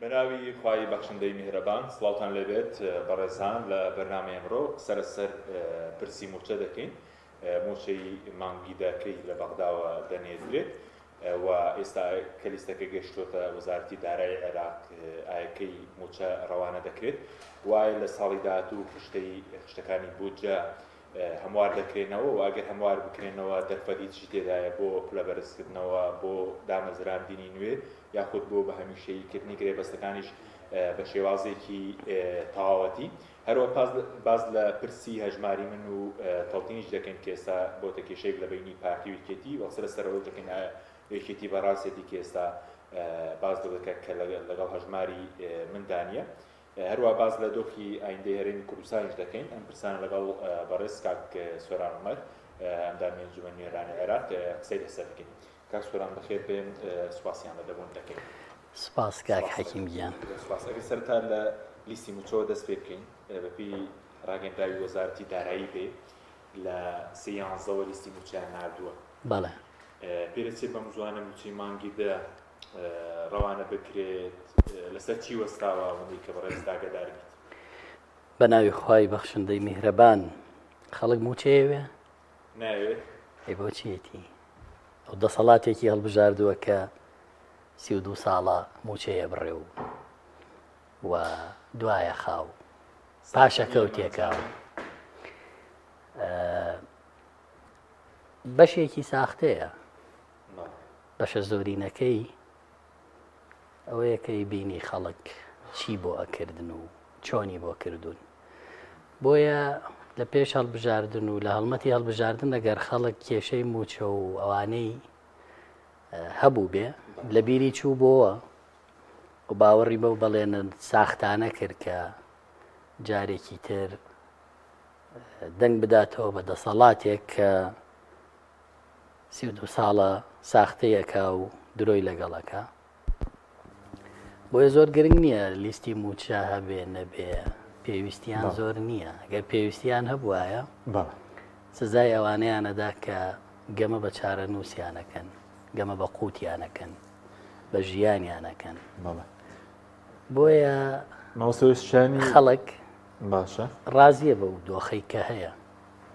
بەناوی خوای بەخشندەی میهرەبان سڵاوتان لێبێت بەڕێزان لە بەرنامەی ئەمڕۆ قسە لەسەر پرسی مووچە دەکەین مووچەی مانگی دە کەی لە بەغداوە دەنێردرێت و ئێستا کە لیستەکە گەشتۆتە وەزارەتی دارایی عێراق ئایا کەی مووچە ڕەوانە دەکرێت وایە لە ساڵی داهاتوو خشتەی خشتەکانی بودجە هەموار دەکرێنەوە و ئەگەر هەموار بکرێنەوە دەرفەتی چی تێدایە بۆ پلە بەرزکردنەوە بۆ دامەزراندنی نوێ یاخود بۆ بە هەمیشەیی کردنی گرێبەستەکانیش بە شێوازێکی تەواوەتی. هەروە باس لە پرسی هەژماری من و تەوتینیش دەکەین کە ئێستا بۆتە کێشەیەک لە بەینی پارتی و یەکێتی و قسە لەسەر ئەوەش دەکەین ئایا یەکێتی بەڕاستێتی کە ئێستا باس لەوە دەکات کە لەگەڵ هەژماری مندا نییە. هەروە باس لە دۆخی ئایندەی هەرێمی کوردستانیش دەکەین. ئەم پرسانە لەگەڵ بەڕێز کاک سۆران عومەر ئەندامی ئەنجومەنی نوێنەرانی عێراق قسەی لەسەر دەکەین. کاک سۆران بەخێر بێن، سوپاسی ئامادەبوون دەکەین. سوپاس کاک حەکیم گیان. سوپاس. ئەگەر سەرەتا لە لیستی مووچەوە دەست پێ بکەین، بەپێی ڕاگەندراوی وەزارەتی دارایی بێ لە سێ یانزەوە لیستی مووچەیان ناردووە. بەڵێ. پێدەچێت بەم زووانە مووچەی مانگی دە ڕەوانە بکرێت، لەسەر چی وەستاوە ئەوەندەی کە بەڕێزت ئاگادار بیت؟ بە ناوی خوای بەخشندەی میهرەبان. خەڵک مووچەیەوێ؟ نایەوێت. ئەی بۆچیەتی؟ ئەو دەسەڵاتێکی هەڵبژاردووە کە 32 ساڵە مووچەیە بڕێ و و دوایە خاو پاشەکەوتێکە بەشێکی ساختەیە بەشە زۆرینەکەی ئەوەیە کە بینی خەڵک چی بۆ ئەکردن و چۆنی بۆ کردوون بۆیە لە پێش هەڵبژاردن و لە هەڵمەتی هەڵبژاردن ئەگەر خەڵک کێشەی مووچە و ئەوانەی هەبوو بێ لە بیری چوو بۆوە و باوەڕی بەو بەڵێنە ساختانە کرد کە جارێکی تر دەنگ بداتەوە بە دەسەڵاتێک کە 32 ساڵە ساختەیەکە و درۆی لەگەڵەکە بۆیە زۆر گرنگ نییە لیستی مووچە هەبێ نەبێ پێویستیان زۆر نییە گەر پێویستیان هەبوایە سزای ئەوانەیانەدا کە گەمە بە چارەنووسیانەکەن گەمە بە قوتیانەکەن بە ژیانیانەکەن بۆیە خەڵک باشە ڕازیە بەو دۆخەی کە هەیە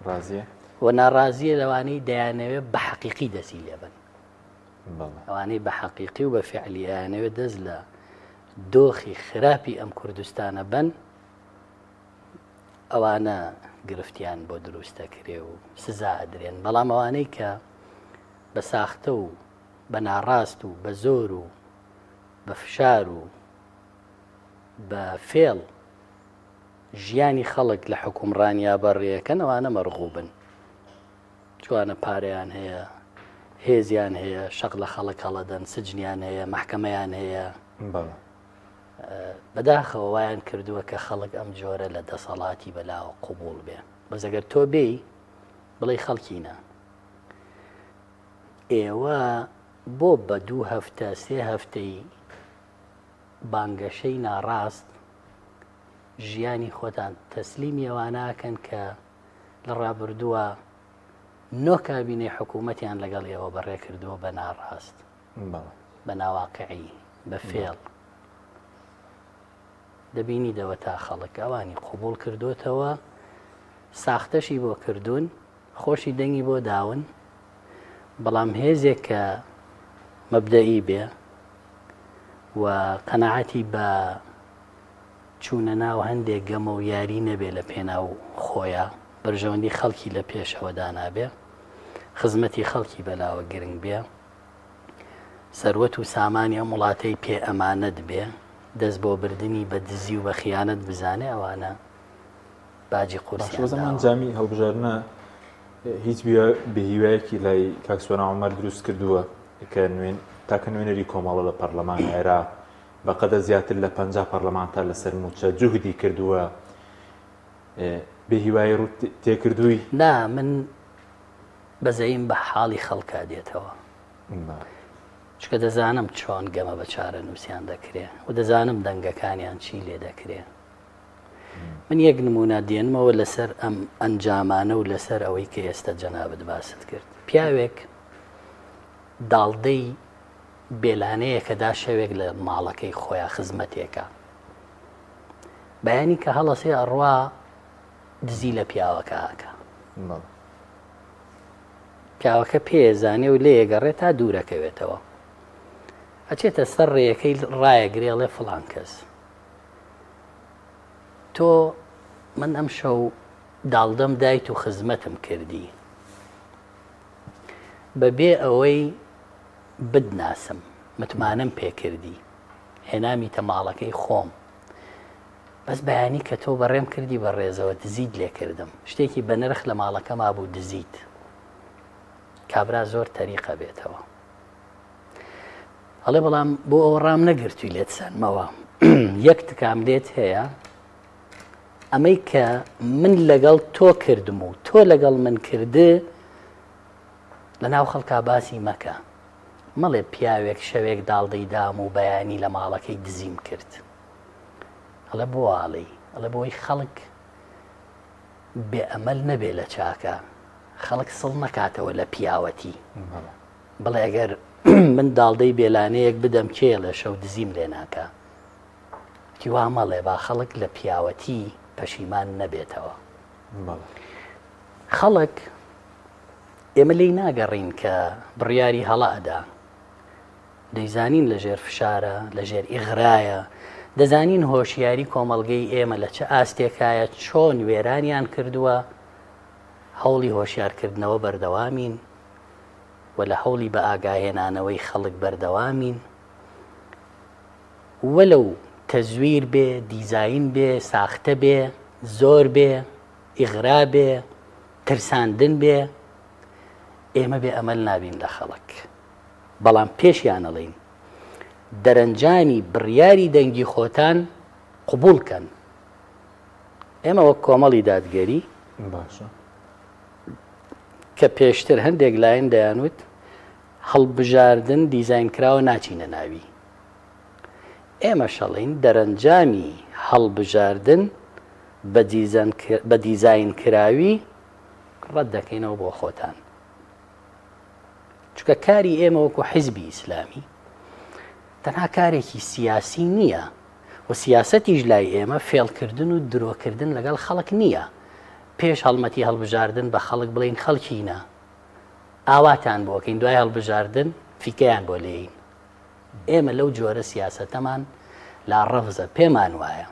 ڕازیە و ناڕازیە لەوانەی دەیانەوێت بە حەقیقی دەسی لێبن ئەوانەی بە حەقیقی و بە فعلی ئەیانەوێت دەست لە دۆخی خراپی ئەم کوردستانە بن ئەوانە گرفتیان بۆ دروست دەکرێ و سزا ئەدرێن بەڵام ئەوانەی کە بە ساختە و بە ناڕاست و بە زۆر و بە فشار و بە فێڵ ژیانی خەڵک لە حکومڕانیا بەڕێەکەن ئەوانە مەرغوبن. جوانە پارەیان هەیە هێزیان هەیە شەق لە خەڵک هەڵەدەن سجنیان هەیە مەحکەمەیان هەیە بەداخەوە وایان کردووە کە خەڵک ئەم جۆرە لە دەسەڵاتی بەلاوە قوبول بێ بەس ئەگەر تۆ بێی بڵێ خەڵکینە ئێوە بۆ بە دوو هەفتە سێ هەفتەی بانگەشەی ناڕاست ژیانی خۆتان تەسلیمی ئەوانەکەن کە لە ڕابردووە نۆ کابینەی حکوومەتیان لەگەڵ ئێوە بەڕێ کردووە بە ناڕاست، بە ناواقعی، بە فێڵ. دەبینی دەوە تا خەڵک ئەوانی قوبوڵ کردوتەوە، ساختەشی بۆ کردوون، خۆشی دەنگی بۆ داون، بەڵام هێزێک کە مەبدەئی بێ و قەناعەتی بە چوونە ناو هەندێک گەمە و یاری نەبێ لە پێناو خۆیا، بەرژەوەندی خەڵکی لە پێشەوە دانابێ، خزمەتی خەڵکی بەلاوە گرنگ بێ، سەروەت و سامانی ئەم وڵاتەی پێ ئەمانەت بێ، دەست بۆ بردنی بە دزی و بە خیانەت بزانێ، ئەوانە باجی قورسیان باشە داوە. ئەنجامی هەڵبژاردنە هیچ بێهیوایەکی لای کاک سۆران عومەر دروست کردووە کە نوێن تاکە نوێنەری کۆمەڵە لە پەرلەمانی عێراق بەقەدە زیاتر لە 50 پەرلەمانتار لەسەر مووچە جوهدی کردووە بێ هیوایی ڕوو تێکردووی؟ نا من بەزەیم بە حاڵی خەڵکا دێتەوە چکە دەزانم چۆن گەمە بە چارەنووسیان دەکرێ و دەزانم دەنگەکانیان چی لێ دەکرێ من یەک نمونە دێنمەوە لەسەر ئەم ئەنجامانە و لەسەر ئەوەی کە ئێستا جەنابت باست کرد پیاوێک داڵدەی بێلانەیەکەدا شەوێک لە ماڵەکەی خۆیان خزمەتێکە. بەیانی کە هەڵەسێ ئەڕوا دزی لە پیاوەکە ئەکا. پیاوەکە پێزانێ و لێگەڕێ تا دوورەکەوێتەوە. ئەچێتە سەر ڕێیەکەی ڕایەگرێ ئەڵێ فڵان کەس تۆ من ئەم شەو داڵدەم دایت و خزمەتم کردی بەبێ ئەوەی بدناسم متمانەم پێکردی هێنامیتە ماڵەکەی خۆم بەس بەیانی کە تۆ بەڕێم کردی بە ڕێزەوە دزیت لێ کردم شتێکی بەنرخ لە ماڵەکەما بوو دزیت کابرا زۆر تەریقە بێتەوە ئەڵێ بەڵام بۆ ئەوە ڕام نەگرتووی لێت سەنمەوە یەک تکام لێت هەیە ئەمەی کە من لەگەڵ تۆ کردم و تۆ لەگەڵ من کرد لە ناو خەڵکا باسی مەکە مەڵێ پیاوێک شەوێک داڵدەی دام و بەیانی لە ماڵەکەی دزیم کرد ئەڵێ بۆ ئاڵی ئەڵێ بۆی خەڵک بێ ئەمەل نەبێ لە چاکە خەڵک سڵ نەکاتەوە لە پیاوەتی بڵێ ئەگەر من داڵدەی بێلانەیەک بدەم کێ لە شەو دزیم لێ ناکا؟ وتی وا مەڵێ با خەڵک لە پیاوەتی پەشیمان نەبێتەوە. خەڵک ئێمە لێی ناگەڕین کە بڕیاری هەڵە ئەدا. دەیزانین لە ژێر فشارە، لە ژێر ئیغرایە، دەزانین هۆشیاری کۆمەڵگەی ئێمە لە چ ئاستێکایە، چۆن وێرانیان کردووە، هەوڵی هۆشیارکردنەوە بەردەوامین. و لە هەوڵی بەئاگاهێنانەوەی خەڵک بەردەوامین، وەلەو تەزویر بێ، دیزاین بێ، ساختە بێ، زۆر بێ، ئیغرا بێ، ترساندن بێ، ئێمە بێ ئەمەل نابین لە خەڵک. بەڵام پێشیان ئەڵێین دەرەنجامی بڕیاری دەنگی خۆتان قبوڵ کەن. ئێمە وەک کۆمەڵی دادگەری باشە. کە پێشتر هەندێک لایەن دەیانوت هەڵبژاردن دیزاین کراوە ناچینە ناوی. ئێمەش ئەڵێین دەرەنجامی هەڵبژاردن بە دیزاین کراوی ڕەت دەکەینەوە بۆ خۆتان. چونکە کاری ئێمە وەکو حیزبی ئیسلامی تەنها کارێکی سیاسی نییە و سیاسەتیش لای ئێمە فێڵکردن و درۆکردن لەگەڵ خەڵک نییە. پێش هەڵمەتی هەڵبژاردن بە خەڵک بڵێین خەڵکینە ئاواتان بۆ کەین دوای هەڵبژاردن فیکەیان بۆ لێین. ئێمە لەو جۆرە سیاسەتەمان لا ڕەفزە پێمان وایە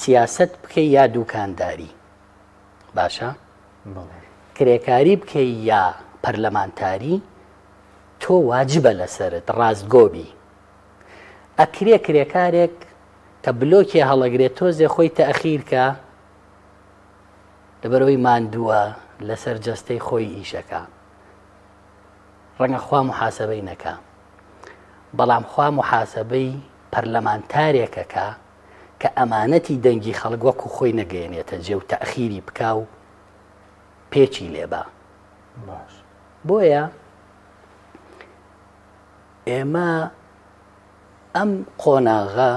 سیاسەت بکەی یا دوکانداری باشە کرێکاری بکەی یا پەرلەمانتاری تۆ واجبە لەسەرت ڕاستگۆبی ئەکرێ کرێکارێک کە بلۆکێ هەڵەگرێت تۆزێ خۆی تەئخیر کە لەبەرئەوەی ماندووە لەسەر جەستەی خۆی ئیشەکا ڕەنگە خوا محاسبەی نەکا بەڵام خوا محاسبەی پەرلەمانتارێکەکە کە ئەمانەتی دەنگی خەڵک وەکو خۆی نەگەیەنێتە جێ و تەئخیری بکا و پێچی لێبا باش بۆیە ئێمە ئەم قۆناغە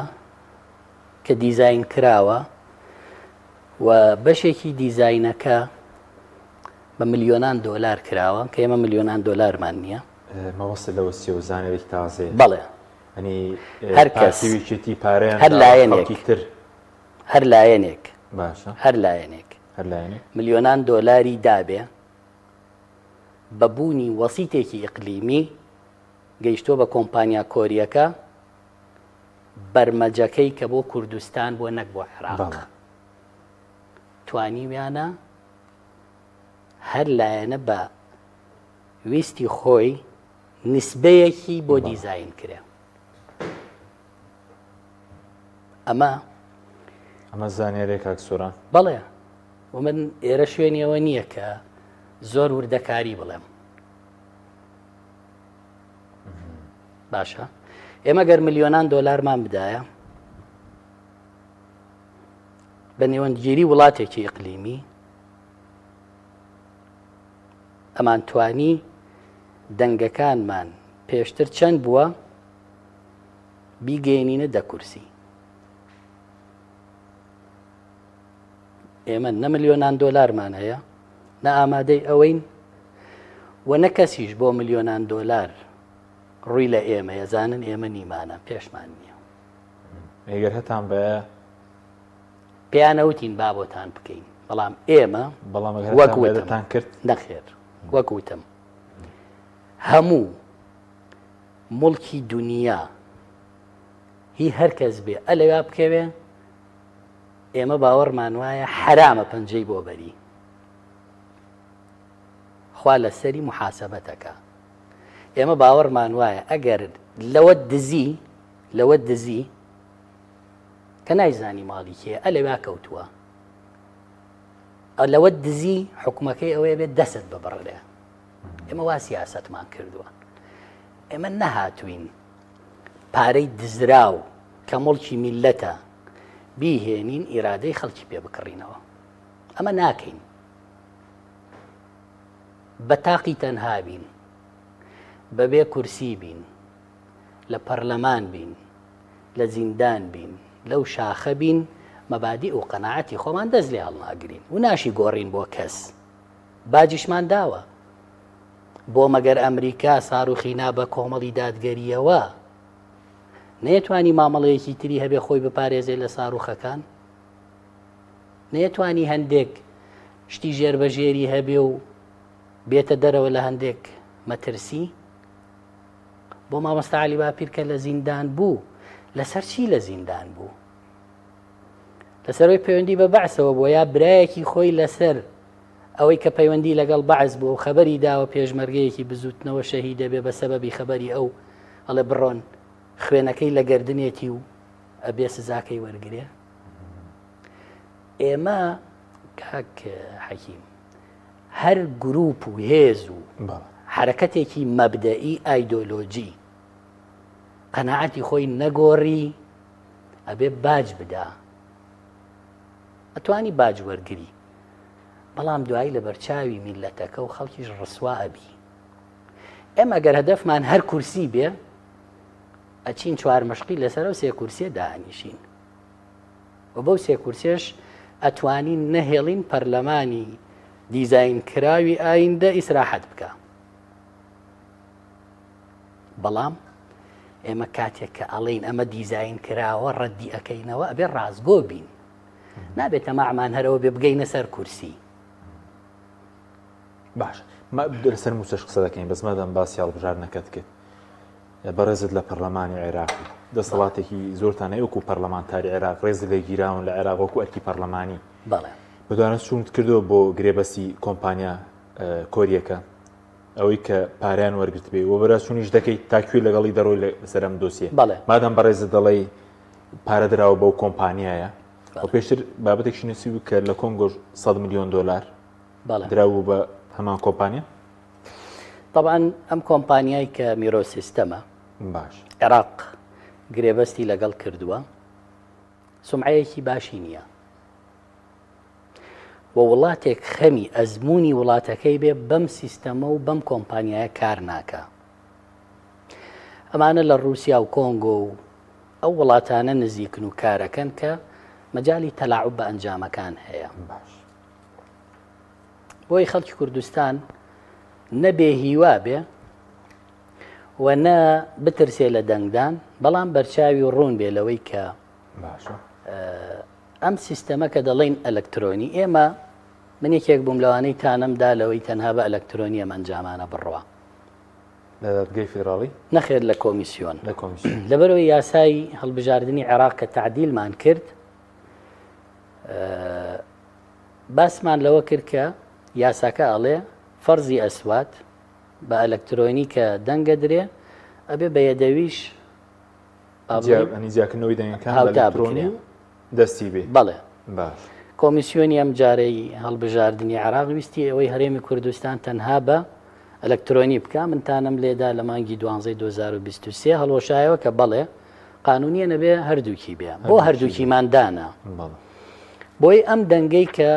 کە دیزاین کراوە و بەشێکی دیزاینەکە بە ملیۆنان دۆلار کراوە کە ئێمە ملیۆنان دۆلارمان نییە. مەبەستت لەوە چییە و زانیاریی تازەیە؟ بەڵێ. یانی هەر کەس پارتی و یەکێتی پارەیان هەر داوە لایەنێک خەڵکی تر. هەر لایەنێک باشە. هەر لایەنێک هەر لایەنێک. ملیۆنان دۆلاری دابێ بە بوونی وەسیتێکی ئیقلیمی گەیشتووە بە کۆمپانیا کۆرییەکە بەرمەجەکەی کە بۆ کوردستان بووە نەک بۆ عێراق بەڵێ. توانیویانە هەر لایەنە بە ویستی خۆی نیسبەیەکی بۆ دیزاین کرێ. ئەمە ئەمە زانیاریە کاک سۆران؟ بەڵێ و من ئێرە شوێنی ئەوە نییە کە زۆر وردەکاری بڵێم. باشە ئێمە گەر ملیۆنان دۆلارمان بدایە بە نێوەندگیری وڵاتێکی ئیقلیمی ئەمانتوانی دەنگەکانمان پێشتر چەند بووە بیگەێنینە دە کورسی ئێمە نە ملیۆنان دۆلارمان هەیە نە ئامادەی ئەوەین و نە کەسیش بۆ ملیۆنان دۆلار. ڕووی لە ئێمەیە، زانن ئێمە نیمانە، پێشمان نییە. ئەگەر هەتان بە پێیان نەوتین با بۆتان بکەین، بەڵام ئێمە بەڵام ئەگەر وەک هەتان بە وتم دەتان کرد؟ نەخێر، وەک وتم هەموو موڵکی دونیا هی هەر کەس بێ ئەلەویا بکەوێ، ئێمە باوەڕمان وایە حەرامە پەنجەی بۆ بەری. خوا لەسەری محاسبەتەکە. ئێمە باوەڕمان وایە ئەگەر لەوە دزی لەوە دزی کە نایزانی ماڵی کێ ئەلەویا کەوتووە لەوە دزی حکومەکەی ئەوەیە بێت دەست ببڕرێ. ئێمە وا سیاسەتمان کردووە. ئێمە نەهاتوین پارەی دزراو کە مڵکی میلەتە بیهێنین ئیرادەی خەڵکی پێ بکڕینەوە. ئەمە ناکەین. بە تاقی تەنها بین، بەبێ کورسی بین، لە پەرلەمان بین، لە زیندان بین، لەو شاخە بین، مەبادیء و قەناعەتی خۆمان دەست لێ هەڵناگرین و ناشی گۆڕین بۆ کەس. باجیشمان داوە. بۆ مەگەر ئەمریکا ساروخی نا بە کۆمەڵی دادگەرییەوە نەیەتوانی مامەڵەیەکی تری هەبێ خۆی بپارێزێ لە ساروخەکان؟ نەیەتوانی هەندێک شتی ژێر بە ژێری هەبێ و بێتە دەرەوە لە هەندێک مەترسی؟ بۆ مامۆستا عەلی باپیر کە لە زیندان بوو لەسەر چی لە زیندان بوو؟ لەسەرەوەی پەیوەندی بە بەعسەوە بووە یا برایەکی خۆی لەسەر ئەوەی کە پەیوەندی لەگەڵ بەعس بووە و خەبەری داوە پێشمەرگەیەکی بزوتنەوە شەهیدە بێ بە سەبەبی خەبەری ئەو ئەڵێ بڕۆن خوێنەکەی لە گردنێتی و ئەبێ سزاکەی وەرگێ. ئێمە کاک حەکیم هەر گروپ و هێز و حرەکەتێکی مەبدەئی ئایدۆلۆجی قەناعەتی خۆی نەگۆڕی ئەبێ باج بدا. ئەتوانی باج وەرگری بەڵام دوایی لە بەرچاوی میلەتەکە و خەڵکیش ڕسوا ئەبی. ئێمە گەر هەدەفمان هەر کورسی بێ ئەچین چوار مشقی لەسەر ئەو سێ کورسیە دانیشین و بەو سێ کورسێش ئەتوانین نەهێڵین پەرلەمانی دیزاین کراوی ئایندە ئیسراحەت بکە. بەڵام ئێمە کاتێک کە ئەڵێین ئەمە دیزاین کراوە ڕەدی ئەەکەینەوە ئەبێ ڕاستگۆ بین. نابێت تەماعمان هەرەوە بێ بگەینە سەر کورسی. باش لەسەر مووچەش قسە دەکەین بەس مادام باسی هەڵبژاردنەکەت کرد بەڕێزت لە پەرلەمانی عێراقی دەسەڵاتێکی زۆرتان هەیە وەکو پەرلەمانتاری عێراق ڕێز لێ گیراون لە عێراق وەکو ئەرکی پەرلەمانی بەڵێ بەدوانە چوونت کردەوە بۆ گرێبەستی کۆمپانیا کۆریەکە ئەوەی کە پاریان وەرگرتبێ و بەراچوونیش دەکەیت تا کوێ لەگەڵی دەڕۆی لەسەر ئەم دۆسیە بەڵێ مادام بەڕێزت دەڵێی پارە دراوە بەو کۆمپانیایە و پێشتر بابەتێکی نووسی بوو کە لە کۆنگۆش 100 میلیۆن دلار دراو بە هەمان کۆمپانیا. طبعا ئەم کۆمپانیای کە میرۆ سیستەمە باش عێراق گرێبەستی لەگەڵ کردووە سمعەیەکی باشی نییە و وڵاتێک خەمی ئەزمموی وڵاتەکەی بێ بەم سیستەمە و بەم کۆمپانیایە کار ناکە ئەمانە لە ڕووسیا و کۆنگۆ و ئەو وڵاتانە نزیکن و کارەکەن کە مەجای تەلاعب بە ئەنجامەکان هەیە باش بۆی خەڵکی کوردستان نە بێ هیوا بێ و نە بترسێ لە دەنگدان بەڵام بەرچاوی ڕوون بێ لەوەی کە باشە ئەم سیستەمە کە دەڵێن ئەلکترۆنی ئێمە من یەکێک بووم لەوانەی تانەم دا لەوەی تەنها بە ئەلکترۆنی ئەم ئەنجامانە بڕوا. لە دادگای فیدراڵی؟ نەخێر لە کۆمیسیۆن. لە کۆمیسیۆن. لەبەرئەوەی یاسای هەڵبژاردنی عێراق کە تەعدیلمان کرد باسمان لەوە کرد کە یاساکە ئەڵێ فەرزی ئەسوات بە ئەلکترۆنی کە دەنگە درێ ئەبێ بە یەدەویش ئەنی زیاکردنەوەی دەنگەکان هاوتا بکرێ. دەستی بێ. بەڵێ. باش. کۆمیسیۆنی ئەم جارەی هەڵبژاردنی عێراق ویستی ئەوەی هەرێمی کوردستان تەنها بە ئەلکترۆنی بکا، من تانەم لێدا لە مانگی دوانزەی 2023 هەڵوەشایەوە کە بەڵێ قانونیە نەبێ هەردووکی بێ، بۆ هەردووکیمان دانا. بۆی ئەم دەنگەی کە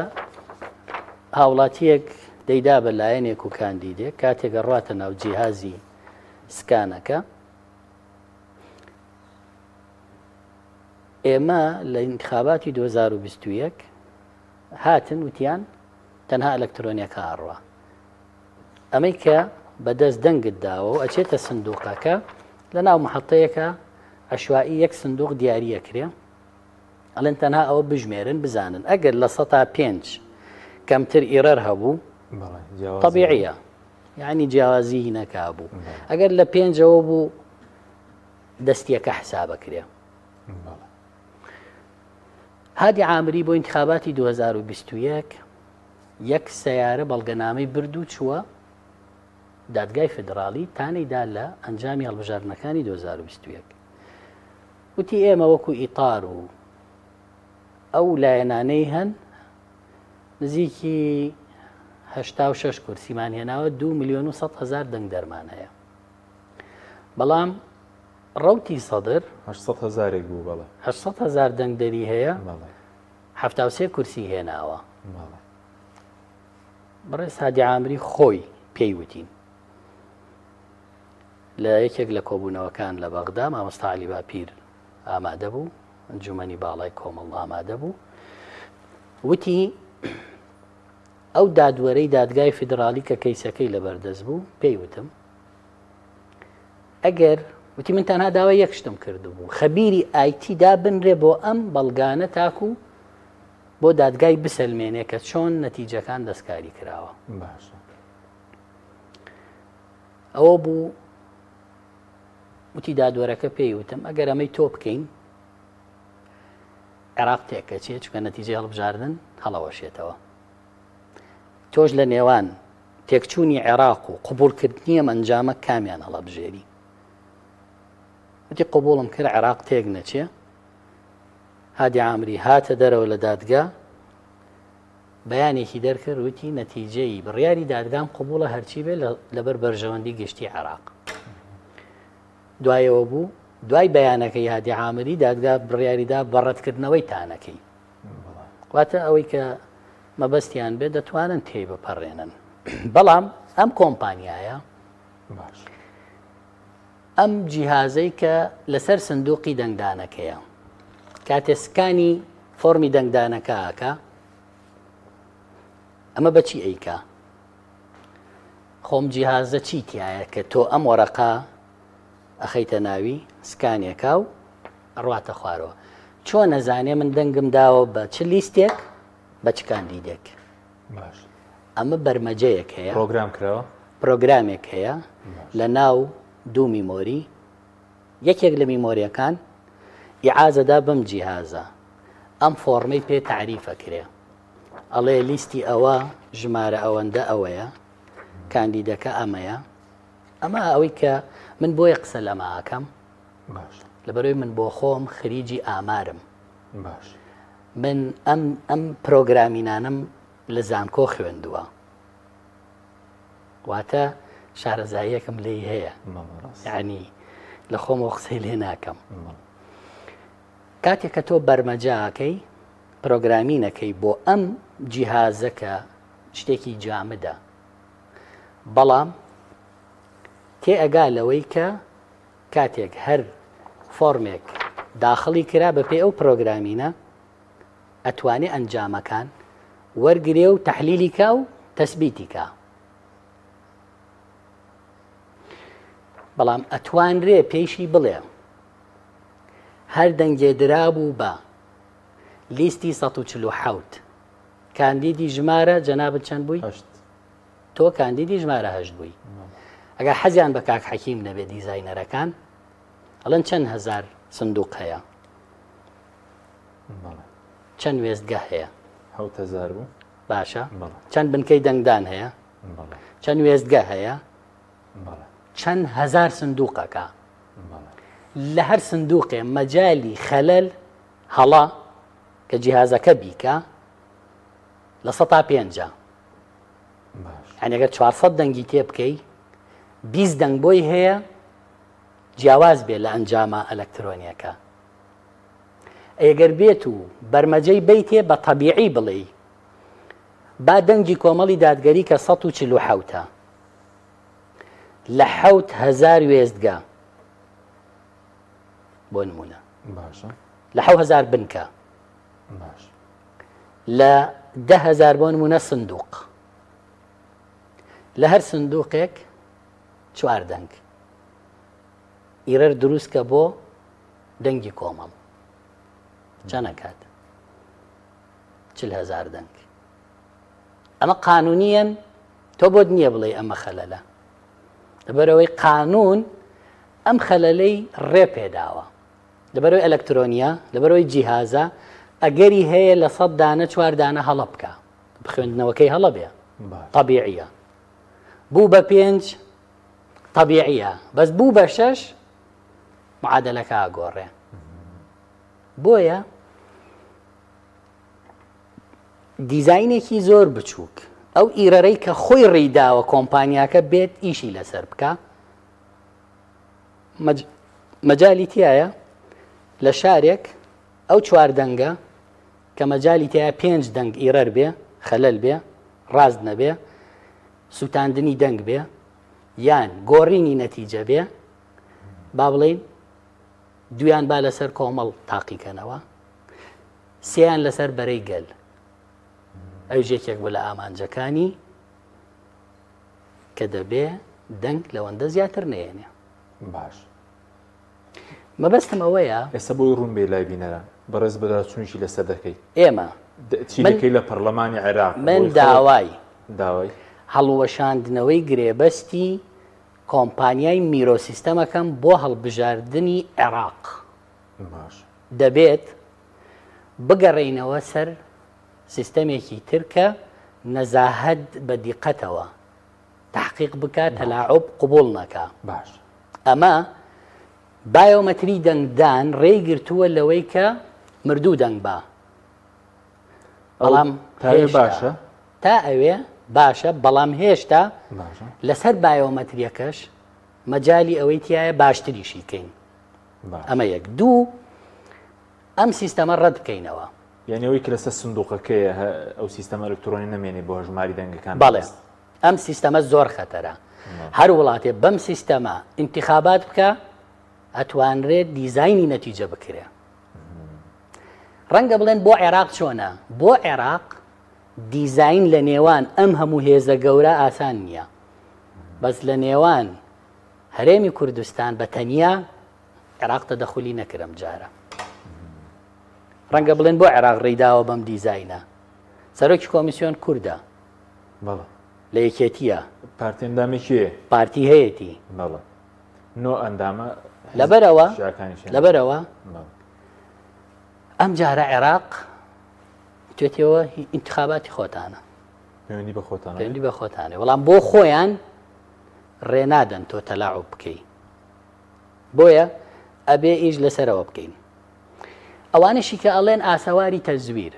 هاوڵاتیەک دەیدا بە لایەنێک و کاندیدێک کاتێک ئەڕواتە ناو جیهازی سکانەکە، ئێمە لە ئینتخاباتی 2021 هاتن وتیان تەنها ئەلکترۆنیەکە ئەڕوا. ئەمەی کە بەدەست دەنگت داوە و ئەچێتە سندوقەکە لە ناو محەتەیەکە عشوایی یەک سندوق دیاریەکرێ ئەڵێن تەنها ئەوە بژمێرن بزانن ئەگەر 5% کەمتر error هەبوو طبیعیە یعنی جیاوازی نەکا بوو ئەگەر لە پێنجەوە بوو دەستیەکە حسابەکرێ. هادی عامری بۆ ئینتخاباتی 2021 یەک سەیارە بەڵگەنامەی برد و چووە دادگای فیدراڵی تانەی دا لە ئەنجامی هەڵبژاردنەکانی 2021 وتی ئێمە وەکو ئیتار و ئەو لایەنانەی هەن نزیکی 86 کورسیمان هێناوە 2 میلیۆن و 100 هزار دەنگدەرمان هەیە بەڵام ڕەوتی سەدر 800 هزارێک بوو بەڵێ 800 هزار دەنگدەری هەیە 73 کورسی هێناوە بەڕێز هادی عامری خۆی پێی وتین لە یەکێک لە کۆبوونەوەکان لە بەغدا مامۆستا علی باپیر ئامادە بوو ئەنجومەنی باڵای کۆمەڵ ئامادە بوو وتی ئەو دادوەرەی دادگای فیدراڵی کە کەیسەکەی لەبەردەست بوو پێی وتم ئەگەر وتی من تەنها داوای یەک شتم کردبوو خەبیری ئایتی دابنرێ بۆ ئەم بەڵگانە تاکو بۆ دادگای بسەلمێنێ کە چۆن نەتیجەکان دەستکاری کراوە باشە ئەوە بوو وتی دادوەرەکە پێی وتم ئەگەر ئەمەی تۆ بکەین عێراق تێکەچێ چونکە نەتیجەی هەڵبژاردن هەڵەوەشێتەوە تۆش لە نێوان تێکچوونی عێراق و قبوڵکردنی ئەم ئەنجامە کامیان هەڵەبژێری وتی قبوڵم کرد عێراق تێک نەچێ هادی عامری هاتە دەرەوە لە دادگا بەیانێکی دەرکرد وتی نەتیجەی بڕیاری دادگام قبوڵە هەرچی بێ لەبەر بەرژەوەندی گشتی عێراق دوایەوە بوو دوای بەیانەکەی هادی عامری دادگا بڕیاریدا بە ڕەتکردنەوەی تانەکەی واتە ئەوەی کە مەبەستیان بێت دەتوانن تێی بپەڕێنن بەڵام ئەم کۆمپانیایە باش ئەم جیهازەی کە لەسەر سندوقی دەنگدانەکەیە کاتێ سکانی فۆرمی دەنگدانەکە ئەکا ئەمە بەچی ئەیکا خۆم جیهازە چی تایە کە تۆ ئەم وەرەقە ئەخەیتە ناوی سکانێکا و ئەڕواتە خوارەوە چۆن ئەزانێ من دەنگم داوە بە چ لیستێک بە چ کاندیدێک باش ئەمە بەرمەجەیەک هەیە پرۆگرام کراوە پرۆگرامێک هەیە لە ناو دوو میمۆری یەکێک لە میمۆریەکان ئیعازەدا بەم جیهازە ئەم فۆڕمەی پێ تەعریفە کرێ ئەڵێ لیستی ئەوە ژمارە ئەوەندە ئەوەیە کاندیدەکە ئەمەیە ئەمە ئەوەی کە من بۆیە قسە لەمە ئەکەم باش لەبەرەوەی من بۆ خۆم خریجی ئامارم باش من ئەم ئەم پرۆگرامینانم لە زانکۆ خوێندووە واتە شارەزاییەکم لێی هەیە یعنی لە خۆمەوە قسەی لێ ناکەم کاتێک کە تۆ بەرمەجاکەی پرۆگرامینەکەی بۆ ئەم جیهازە کە شتێکی جامدە بەڵام تێ ئەگا لەوەی کە کاتێک هەر فۆرمێک داخڵی کرا بەپێی ئەو پرۆگرامینە ئەتوانێ ئەنجامەکان وەرگرێ و تەحلیلی کا و تەسبیتی کا بەڵام ئەتوانرێ پێیشی بڵێ هەر دەنگێ درابوو بە لیستی 147 کاندیدی ژمارە جەنابت چەند بووی؟ هەشت. تۆ کاندیدی ژمارە هەشت بووی ئەگەر حەزیان بە کاک حەکیم نەبێ دیزاینەرەکان ئەڵێن چەند هەزار سندوق هەیە چەند وێستگە هەیە هزار بوو باشە چەند بنکەی دەنگدان هەیە چەند وێستگە هەیە چەند هەزار سندوقەکە لە هەر سندوقێ مەجای خەلەل هەڵا کە جیهازەکە بیکە 5% یانی ئەگەر 400 دەنگی تێ بکەی 20 دەنگ بۆی هەیە جیاواز بێ لە ئەنجامە ئەلکترۆنیەکە ئەگەر بێت و بەرمەجەی بیتێ بە تەبیعی بڵێ با دەنگی کۆمەڵی دادگەری کە 147 لە 1000 وێستگە بۆ نمونە باشە لە 1000 بنکە باش لە 10000 بۆ نمونە سندوق لە هەر سندوقێک چوار دەنگ error دروست کە بۆ دەنگی کۆمەڵ چەند ئەکات؟ 40 هەزار دەنگ. ئەمە قانونیەن تۆ بۆت نییە بڵێ ئەمە خەلەلە، لەبەرەوەی قانون ئەم خەلەلەی ڕێ پێداوە، لەبەرەوەی ئەلکترۆنیە، لەبەرەوەی جیهازە، ئەگەری هەیە لە 100 دانە چوار دانە هەڵە بکە، بخوێندنەوەکەی هەڵە بێ، طبیعیە. بوو بە پێنج طبیعیە، بەس بوو بە شەش معادلەکە ئەگۆڕێ. بۆیە دیزاینێکی زۆر بچووک، ئەو error ەی کە خۆی ڕێیداوە کۆمپانیاکە بێت ئیشی لەسەر بکە، مەجالی تایە لە شارێک ئەو چوار دەنگە کە مەجالی تایە پێنج دەنگ error بێ، خەلەل بێ، ڕاست نەبێ، سووتاندنی دەنگ بێ، یان گۆڕینی نەتیجە بێ، با بڵین دویان با لەسەر کۆمەڵ تاقیکەنەوە، سێیان لەسەر بەرەی گەل. ئەویش یەکێک بوو لە ئامانجەکانی کە دەبێ دەنگ لەوەندە زیاتر نەیەنێ. باش مەبەستم ئەوەیە ئێستا بۆی ڕوون بێ لای بینەران، بەڕێز بەداچوونیشی لەسەر دەکەی. ئێمە چی دەکەی لە پەرلەمانی عێراق؟ من داوای داوای هەڵوەشاندنەوەی گرێبەستی کۆمپانیای میرۆ سیستەمەکەم بۆ هەڵبژاردنی عێراق. باش دەبێت بگەڕێینەوە سەر سیستەمێکی تر کە نەزاهەت بە دیقەتەوە تحقیق بکا، تەلاعوب قبوڵ نەکا. باش ئەمە بایۆمەتری دەنگدان ڕێی گرتووە لەوەی کە مردوو دەنگ با، بەڵام باشە تا ئەوێ باشە، بەڵام هێشتا لەسەر بایۆمەتریەکەش مەجای ئەوەی تایە باشتریشی کەین. ئەمە یەک. دوو، ئەم سیستەمە ڕەت بکەینەوە. یعنی ئەوەی کە لەسەر سندوقەکەیە ئەو سیستەمە ئەلکترۆنی نەمێنێ بۆ هەژماری دەنگەکان. بەڵێ، ئەم سیستەمە زۆر خەتەرە. هەر وڵاتێ بەم سیستەمە ئینتخابات بکە ئەتوانرێت دیزاینی نەتیجە بکرێ. ڕەنگە بڵێن بۆ عێراق چۆنە؟ بۆ عێراق دیزاین لە نێوان ئەم هەموو هێزە گەورە ئاسان نییە، بەس لە نێوان هەرێمی کوردستان بە تەنیا عێراق تەدەخولی نەکرم جارە. ڕەنگە بڵێن بۆ عێراق ڕێیداوە بەم دیزاینە؟ سەرۆکی کۆمیسیۆن کوردە، لە یەکێتیە، پارتی ئەندامێکی پارتی هەیەتی، بەڵێ نۆ ئەندامە. لەبەرەوە لەبەرەوە ئەم جارە عێراق توێتەوە ئینتخاباتی خۆتانە، پەیوەندی بە خۆتانە، پەیوەندی بە خۆتانە، بەڵام بۆ خۆیان ڕێنادەن تۆ تەلاعوب بکەی. بۆیە ئەبێ ئیش لەسەرەوە بکەین. ئەوانەشی کە ئەڵێن ئاسەواری تەزویر،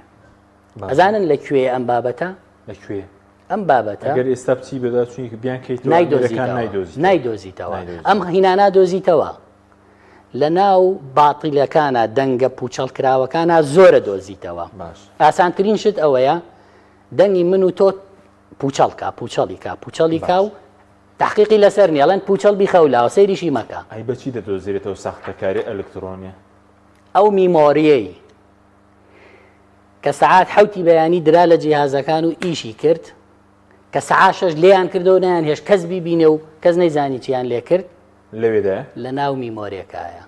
ئەزانن لە کوێ ئەم بابەتە؟ لە کوێ ئەم بابەتە؟ ئەگەر ئێستا بچی بەدا چونی بیان کەیت نایدۆزیتەوە. ئەم هینانا دۆزیتەوە لە ناو باتیلەکانە، دەنگە پوچەڵکراوەکانە زۆرە دۆزیتەوە. ئاسانترین شت ئەوەیە دەنگی من و تۆ پوچەڵکە، پوچەڵیکە، پوچەڵیکا و تحقیقی لەسەر نیە، ئەڵێن پوچەڵ بیخەولاوە سەیریشی مەکە. ئەی بەچی دەدۆزرێتەوە ساختەکاری ئەلکترۆنیە؟ ئەو میمۆریەی کە سەعات حوتی بەیانی درا لە جیهازەکان و ئیشی کرد، کە سەعات شەش لێیان کردەوە نایان هێشت کەس بیبینێ و کەس نەیزانی چیان لێ کرد، لەوێدا لە ناو میمۆریەکایە.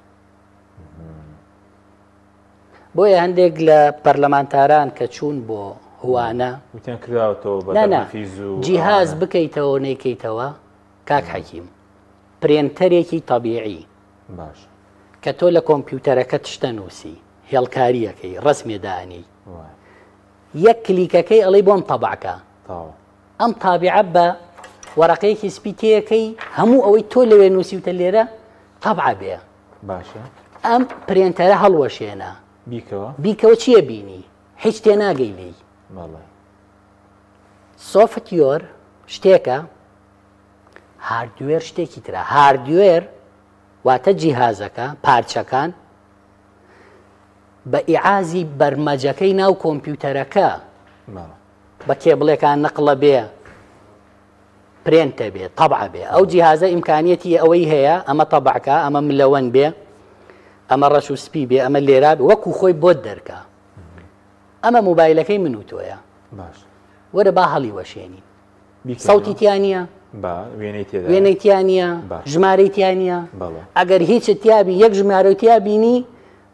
بۆیە هەندێک لە پەرلەمانتاران کە چوون بۆ هوانە وتیان کراوەتەوە بە جیهاز بکەیتەوە نەیکەیتەوە. کاک حەکیم، پرێنتەرێکی تەبیعی باش کە تۆ لە کۆمپیوتەرەکەت شتە نووسی، هێڵکاریەکەی ڕسمێ دانی، یەک کلیکەکەی ئەڵەی بۆم تەبعکە، ئەم تابعە بە وەرەقەیەکی سپی تێیەکەی هەموو ئەوەی تۆ لەوێ نووسیوتە لێرە تەبع بێ. باشە ئەم پرێنتەرە هەڵوەشێنە، بیکەوە بیکەوە، چییە بینی؟ هیچ تێناگەی لێی. software شتێکە، hardware شتێکی ترە. hardware واتە جیهازەکە، پارچەکان بە ئیعازی بەرمەجەکەی ناو کۆمپیوتەرەکە بە کێبڵێکان نەقڵە بێ، پرێنتە بێ، تەبع بێ. ئەو جیهازە ئیمکانیەتی ئەوەی هەیە ئەمە تەبعکە، ئەمە ملەوەن بێ، ئەمە ڕەش و سپی بێ، ئەمە لێرا بێ، وەکو خۆی بۆت دەرکە. ئەمە مۆبایلەکەی من و تۆیە. باش وەرە با هەڵی وەشێنین. سەوتی تیا نییە؟ با وێنەی تێدا وێنەی تیا نییە ژمارەی تیا نییە ئەگەر هیچ تیابی یەک ژمارە تیا بینی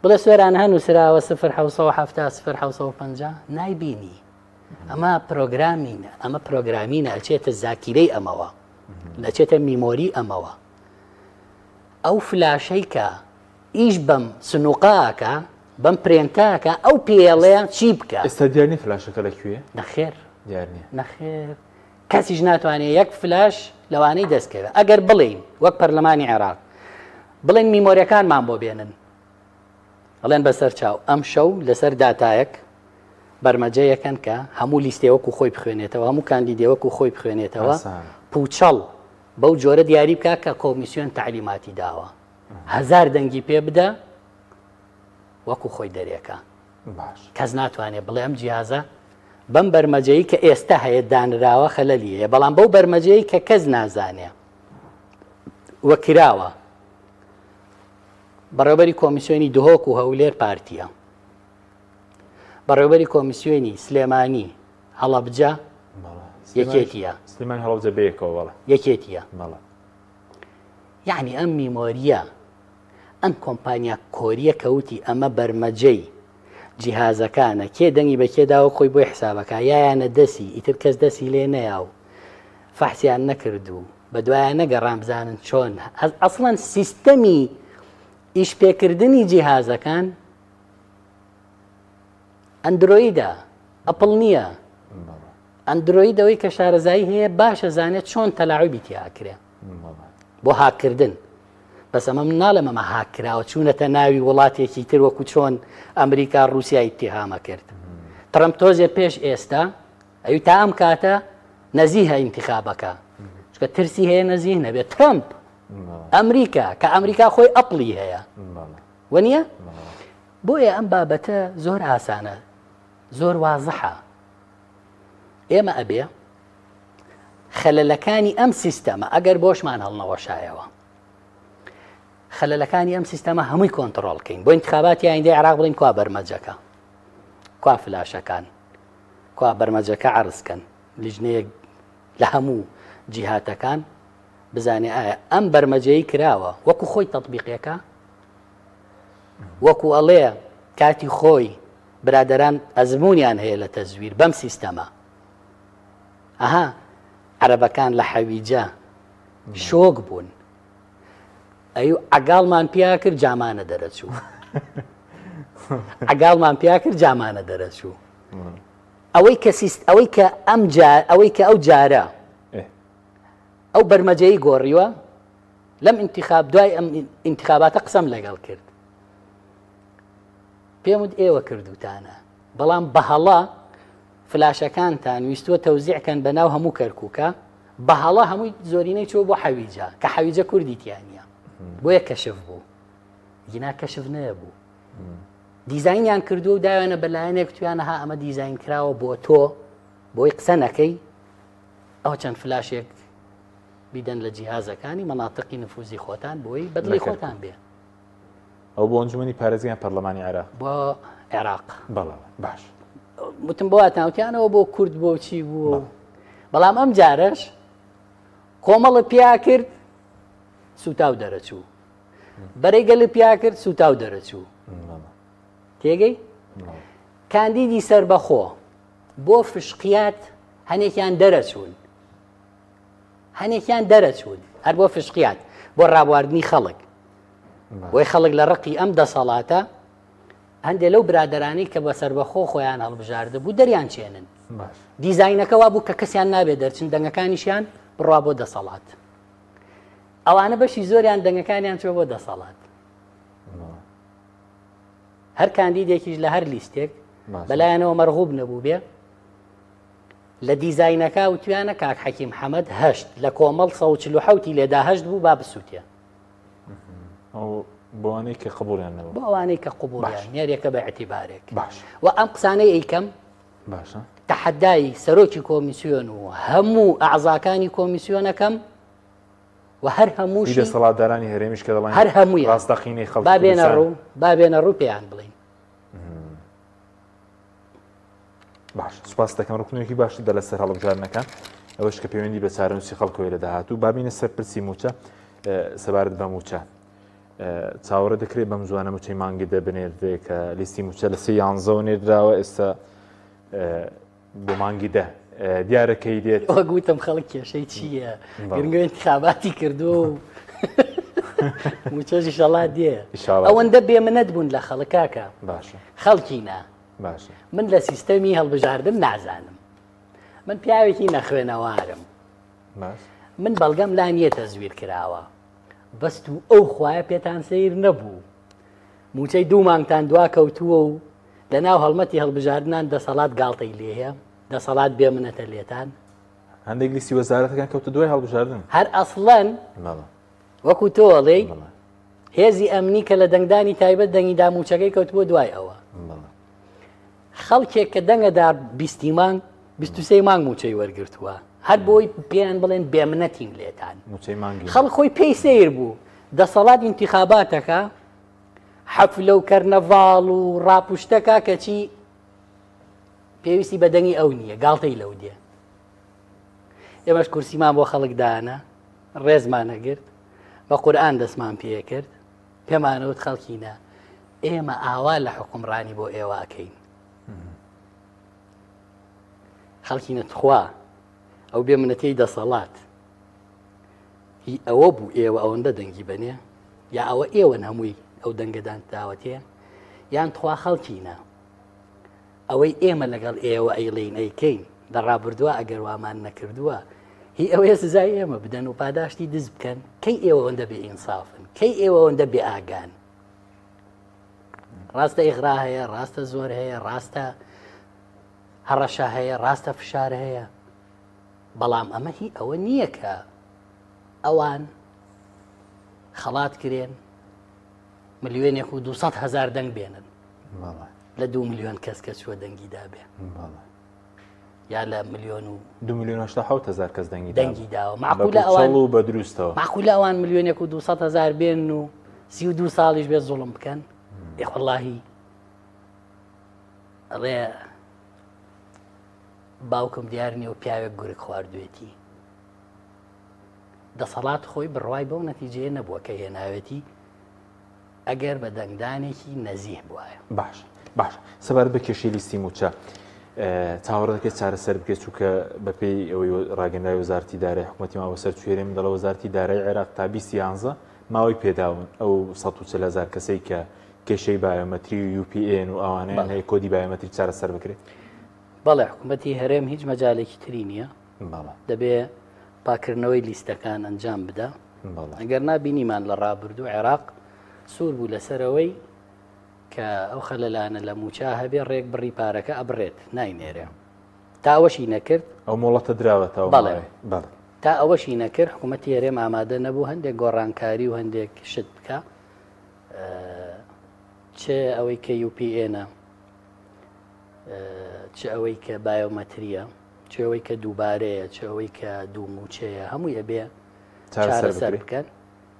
بڵێ سۆران هە نووسراوە 1970 950 نایبینی ئەمە پرۆگرامینە ئەمە پرۆگرامینە ئەچێتە زاکیرەی ئەمەوە ئەچێتە memory ئەمەوە ئەو فلاشەی کە ئیش بەم سنوقاکە بەم پرێنتاکە ئەو پێڵێ چی بکە ئێستا دیار نیە فلاشەکە لە کوێ نەخێر دیار نیە نەخێر کەسیش ناتوانێت یەک فلاش لەوانەی دەستکەوێت ئەگەر بڵین وەک پەرلەمانی عێراق بڵێن میمۆریەکانمان بۆ بێنن ئەڵێن بەسەر چاو ئەم شەو لەسەر داتایەک بەرمەجەیەکەن کە هەموو لیستێ وەکو خۆی بخوێنێتەوە هەموو کاندیدێ وەکو خۆی بخوێنێتەوە پوچەڵ بەو جۆرە دیاری بکە کە کۆمیسیۆن تعلیماتی داوە هزار دەنگی پێ بدە وەکو خۆی دەرێکە کەس ناتوانێت بڵێ ئەم جیازە بەم بەرمەجەی کە ئێستا هەیە دانراوە خەلەلی هەیە بەڵام بەو بەرمەجەی کە کەس نازانێ وەکراوە بەڕێوبەری کۆمیسیۆنی دهۆک و هەولێر پارتیە بەڕێوبەری کۆمیسیۆنی سلێمانی هەڵەبجە یەکێتیە سلێمانی هەڵەبجە بەیەکەوە بەڵێ یەکێتیە بەڵێ یعنی ئەم میمۆریە ئەم کۆمپانیا کۆریە کەوتی ئەمە بەرمەجەی جیهازەکانە کێ دەنگی بە کێ داوە خۆی بۆی حسابەکە یایانە دەسی ئیتر کەس دەسی لێ نەیا و فەحسیان نەکرد و بەدوایان نەگەڕان بزانن چۆن ئەسڵەن سیستەمی ئیشپێکردنی جیهازەکان ئەندرۆیدە ئەپڵ نییە ئەندرۆید ئەوەی کە شارەزایی هەیە باشە زانێت چۆن تەلاعوبی تیاکرێ بۆ هاککردن بەس ئەمە من ناڵێم ئەمە هاک کراوە چوونەتە ناوی وڵاتێکی تر وەکو چۆن ئەمریکا ڕووسیا ئیتیهامە کرد ترەمپ تۆزێ پێش ئێستا ئەوی تا ئەم کاتە نەزیهە ئینتخابەکە چکە ترسی هەیە نەزیه نەبێت ترەمپ ئەمریکا کە ئەمریکا خۆی ئەپڵی هەیە وە نییە بۆیە ئەم بابەتە زۆر ئاسانە زۆر وازحە ئێمە ئەبێ خەلەلەکانی ئەم سیستەمە ئەگەر بۆشمان هەڵنەوەشایەوە خەلەلەکانی ئەم سیستەمە هەمووی کۆنتڕۆڵ کەین بۆ انتخاباتی ئایندەی عێراق بڵین کوا بەرمەجەکە کوا فلاشەکان کوا بەرمەجەکە عەرزکەن لیژنەیەک لە هەموو جیهاتەکان بزانێ ئایا ئەم بەرمەجەی کراوە وەکو خۆی تەطبیقەکە وەکو ئەڵێ کاتی خۆی برادەران ئەزمونیان هەیە لە تەزویر بەم سیستەمە ئەها عەرەبەکان لە حەویجە شۆک بوون ئەی عگاڵمان پیا کرد جامانە دەرەچوو عگاڵمان پیا کرد جامانە دەرەچوو ئەوەی کە سیست ئەوەی کە ئەم جار ئەوەی کە ئەو جارە ئەو بەرمەجەی گۆڕیوە لەم انتخاب دوای ئەم انتخاباتە قسەم لەگەڵ کرد پێم وت ئێوە کردوتانە بەڵام بەهەڵە فلاشەکانتان ویستووە تەوزیع کەن بەناو هەموو کەرکوکە بەهەڵە هەمووی زۆرینەی چووە بۆ حەویجە کە حەویجە کوردی تیا نییە بۆیە کەشف بوو گینا کەشف نەبوو دیزاینیان کردووە و داوێنە بەلایەنێک تویانە ها ئەمە دیزاین کراوە بۆ تۆ بۆی قسە نەکەی ئەو چەند فلاشێک بیدەن لە جیهازەکانی مەناتقی نفوزی خۆتان بۆی بەدڵی خۆتان بێ ئەو بۆ ئەنجومەنی پارێزگا یان پەرلەمانی عێراق؟ بۆ عێراق. بەڵێ باش. وتم بۆ واتاوتیانەوە بۆ کورد بۆ چی بوو بەڵام ئەم جارەش کۆمەڵە پیا کرد سوتاو دەرەچوو بەرەی گەل پیا کرد سوتاو دەرەچوو تێگەی کاندیدی سەربەخۆ بۆ فشقیات هەنێکیان دەرەچوون هەنێکیان دەرەچوون هەر بۆ فشقیات بۆ ڕابواردنی خەڵک بۆی خەڵک لە ڕقی ئەم دەسەڵاتە هەندێک لەو برادرانی کە بە سەربەخۆ خۆیان هەڵبژاردە بوو دەریان چێنن دیزینەکە وا بوو کە کەسیان نابێت دەرچن دەنگەکانیشیان بڕوا بۆ دەسەڵات ئەوانە بەشی زۆریان دەنگەکانیان چوە بۆ دەسەڵات هەر کاندیدێکیش لە هەر لیستێک بەلایەنەوە مەرغوب نەبوو بێ لە دیزاینەکە وتویانە کاک حەکیم حەمەد هەشت لە کۆمەڵ 147 ی لێدا هەشت بوو با بسووتێ. بۆ ئەوانەی کە قبوڵیان نەبوو. بۆ ئەوانەی کە قبوڵیان نێرێکە بە ئیعتیبارێک. باش. و ئەم قسانەی ئەیکەم باشە. تەحەدای سەرۆکی کۆمیسیۆن و هەموو ئەعزاکانی کۆمیسیۆنەکەم و هەر هەمووشی دەسەڵاتدارانی هەرێمیش کە دەڵێن هەر هەموویان ڕاستەقینەی خەڵکی با بێنە ڕوو با بێنە ڕوو پێیان بڵێین. باش سوپاس دەکەم ڕوکنێکی باشت دە لەسەر هەڵبژاردنەکان. ئەوەش کە پەیوەندی بە چارەنووسی خەڵکەوەی لە داهاتوو. بابینە سەر پرسی مووچە. سەبارەت بە مووچە چاوەڕێ دەکرێت بەم زوانە مووچەی مانگی دە بنێردرێ کە لیستی مووچە لە سێ یانزەوە نێردراوە ئێستا بۆ مانگی دە دیارە کەی دێت. وەک وتم خەڵک کێشەی چییە؟ گرنگە انتخاباتی کردووە و مووچەش ئیشەڵا دێ. ئەوەندە بێمنەت بوون لە خەڵک کاکە. باشە. خەڵکی نا. باشە. من لە سیستەمی هەڵبژاردن نازانم. من پیاوێکی نەخوێنەوارم. باش. من بەڵگەم لا نییە تەزویر کراوە. بەس تو ئەو خوایە پێتان سەیر نەبوو. مووچەی دوو مانگتان دوا کەوتووە و لە ناو هەڵمەتی هەڵبژاردنان دەسەڵات گاڵتەی لێیە، دەسەڵات بێ منەتە لێتان. هەندێک لیستی وەزارەتەکان کەوتە دوای هەڵبژاردن. هەر ئەسڵەن وەکو تۆ ئەڵێی هێزی ئەمنی کە لە دەنگدانی تایبەت دەنگی دا مووچەکەی کەوتبووە دوای ئەوە. خەڵکێک کە دەنگەدا بیستی مانگ 23 مانگ مووچەی وەرگرتووە هەر بۆی پێیان بڵێن بێمنەتین لێتان. خەڵک خۆی پێی سەیر بوو دەسەڵات ئینتیخاباتەکە حەفلە و کەرنەڤاڵ و ڕاپ و شتەکە کەچی پێویستی بە دەنگی ئەو نییە گاڵتەی لەو دێ ئێمەش کورسیمان بۆ خەڵک دانا ڕێزمان نەگرت بە قورئان دەستمان پێکرد پێمانەوت خەڵکینە ئێمە ئاوا لە حکومڕانی بۆ ئێوە ئەکەین خەڵکینە تخوا ئەو بێ منەتەی دەسەڵات هی ئەوە بوو ئێوە ئەوەندە دەنگی بەنێ یا ئەوە ئێوەن هەمووی ئەو دەنگەدان داوەتێ یان تخوا خەڵکینە ئەوەی ئێمە لەگەڵ ئێوە ئەیڵێین ئەیکەین لە ڕابردووە ئەگەر وامان نەکردووە هی ئەوەیە سزای ئێمە بدەن و پاداشتی دز بکەن کەی ئێوە ئەوەندە بێ ئینسافن کەی ئێوە ئەوەندە بێ ئاگان ڕاستە ئیغرا هەیە ڕاستە زۆر هەیە ڕاستە هەڕەشە هەیە ڕاستە فشار هەیە بەڵام ئەمە هی ئەوە نییە کە ئەوان خەڵات کرێن ملیۆنێک و 200 هزار دەنگ بێنن لە دو ملیۆن کەس کە چووە دەنگی دابێ یا لە ملیۆن و دو ملیۆن هەشتا حەوت هەزار کەس دەنگی دەنگی داوە معقولە ئەوان و بە دروستەوە معقولە ئەوان ملیۆنێک و 200 هزار بێن و 32 ساڵیش بێ زوڵم بکەن ئێ وەڵاهی ئەڵێ باوکم دیار نییە و پیاوێک گورگ خواردوێتی دەسەڵات خۆی بڕوای بەو نەتیجەیە نەبووە کە هێناوێتی ئەگەر بە دەنگدانێکی نەزیه بوایە. باش باش سەبارەت بە کێشەی لیستی مووچە چاوەڕێ دەکرێت چارەسەر بکرێت چونکە بەپێی ئەوەی ڕاگەنراوی وەزارەتی دارایی حکوومەتی ماوە سەر چوێرێ من دەڵێ وەزارەتی دارایی عێراق تا 20 یانزە ماوەی پێداون ئەو 140 هەزار کەسەی کە کێشەی بایۆمەتری و UPN و ئەوانەیان هەیە کۆدی بایۆمەتری چارەسەر بکرێت. بەڵێ حکوومەتی هەرێم هیچ مەجالێکی تری نییە. دەبێ پاکردنەوەی لیستەکان ئەنجام بدا. ئەگەر نا بینیمان لە ڕابردوو عێراق سوور بوو لەسەرەوەی کە ئەو خەلەلانە لە موچە هەبێ ڕێک بڕی پارەکە ئەبڕێت ناینێرێ تا ئەوەشی نەکرد ئەو مۆڵەتە دراوەتەوە بەڵێ تا ئەوەشی نەکرد حکوومەتی هەرێم ئامادە نەبوو هەندێک گۆڕانکاری و هەندێک شت بکە چ ئەوەی کە یوPNە چ ئەوەی کە بایۆمەتریە چ ئەوەی کە دووبارەیە چ ئەوەی کە دوو موچەیە هەمووی ئەبێ چارەسەر بکەن